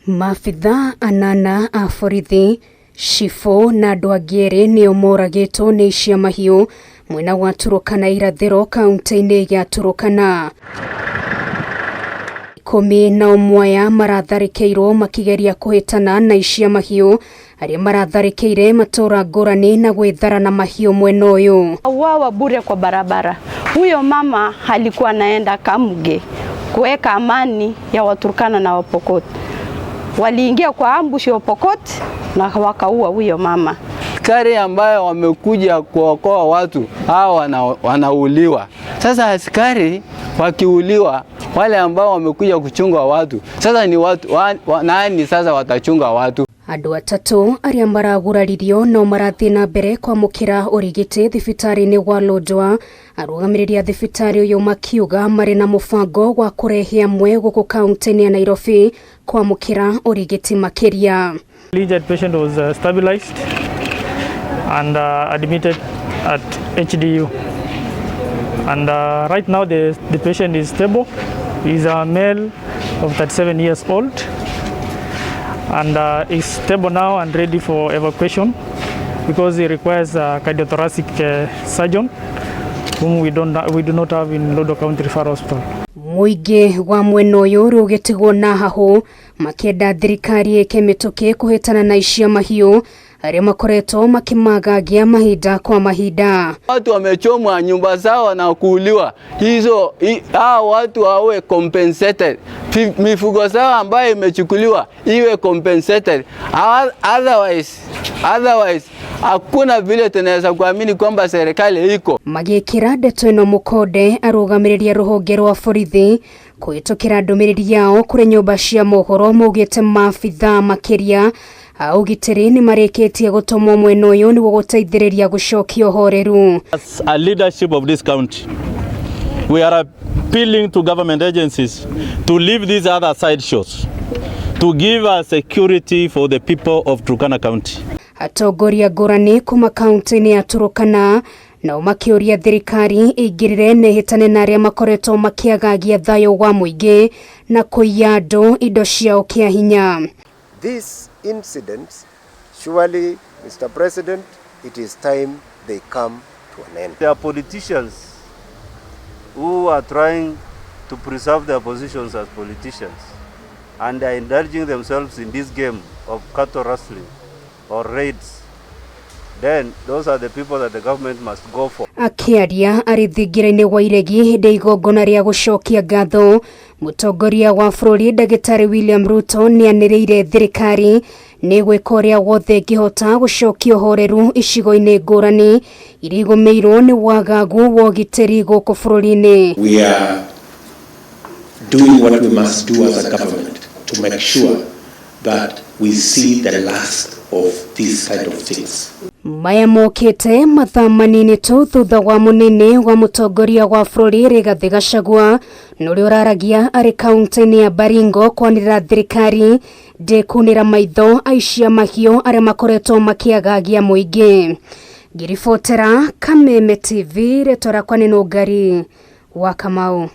Maabithaa anana a borithi, cibũ na andũ angĩ erĩ nĩo moragĩtwo nĩ icia mahiũ mwena wa Turukana irathĩro kaunti-inĩ ya Turukana. 11 aya maratharĩkĩirwo makĩgeria kũhĩtana na icia mahiũ arĩa maratharĩkĩire matũra ngũrani na gwĩthara na mahiũ mwena ũyũ. Uawa bure kwa barabara. Huyo mama alikuwa anaenda Kamuge kuweka amani ya Waturkana na Wapokot. Waliingia kwa ambush ya Wapokot na wakaua huyo mama. Askari ambayo wamekuja kuokoa watu hawa wanauliwa. Sasa askari wakiuliwa, wale ambao wamekuja kuchunga watu sasa ni watu nani sasa watachunga watu? Andũ atatũ arĩa maraguraririo no marathiĩ na mbere kwamũkĩra ũrigiti thibitarĩ-inĩ wa Lodwar. Arũgamĩrĩri a thibitarĩ ũyũ makiuga marĩ na mũbango wa kũrehe amwe gũkũ kaunti-inĩ ya Nairobi kwamũkĩra ũrigiti makĩria. The injured patient was stabilized and admitted at HDU. And right now the patient is stable. He is a male of 37 years old and is stable now and ready for evacuation because he requires a cardiothoracic surgeon whom we do not have in Lodwar County Referral Hospital. Mũingĩ wa mwena ũyũ rĩu ũgĩtigwo na hahũ makĩenda thirikari ĩke mĩtũkĩ kũhĩtana na icia mahiũ arĩa makoretwo makĩmagagia mahinda kwa mahinda. Watu wamechomwa nyumba zao na kuuliwa, hizo hao watu wawe compensated. Mifugo zao ambayo imechukuliwa iwe compensated. Otherwise hakuna vile tunaweza kuamini kwamba serikali iko. Magĩkĩra ndeto ĩno mũkonde arũgamĩrĩri a rũhonge rwa borithi kũhĩtũkĩra ndũmĩrĩri yao kũrĩ nyũmba cia mohoro maugĩte maabithaa makĩria a ũgitĩri nĩ marĩkĩtie gũtũmwo mwena ũyũ nĩguo gũteithĩrĩria gũcokia ũhoreru. As a leadership of this county, we are appealing to government agencies to leave these other side shows, to give us security for the people of Turkana County. Atongoria ngũrani kuma kaunti-inĩ ya Turukana nao makĩũria thirikari ĩingĩrĩre na ĩhĩtane na arĩa makoretwo makĩagagia thayũ wa mũingĩ na kũiya andũ indo ciao kĩa hinya. These incidents, surely, Mr. President, it is time they come to an end. There are politicians who are trying to preserve their positions as politicians, and they are indulging themselves in this game of cattle rustling or raids. Then those are the people that the government must go for. Akĩaria arĩ thingira-inĩ wa iregi hĩndĩ ya igongona rĩa gũcokia ngatho, mũtongoria wa bũrũri ndagĩtarĩ William Ruto nĩanĩrĩire thirikari nĩ gwĩka ũrĩa wothe ĩngĩhota gũcokia ũhoreru icigo-inĩ ngũrani iria igũmĩirwo nĩ wagagu wa ũgitĩri gũkũ bũrũri-inĩ. We are doing what we must do as a government to make sure that we see the last of these kind of things. Maya mokĩte mathaa manini tu thutha wa mũnene wa mũtongoria wa bũrũri Rigathĩ Gachagua na ũrĩa ũraragia arĩ kaunti-inĩ ya Baringo kwanĩrĩra thirikari ndĩkunĩra maitho aici a mahiũ arĩa makoretwo makĩagagia mũingĩ. Ngĩribotera Kameme TV, rĩtwa rĩakwa nĩ Nũngari wa Kamau.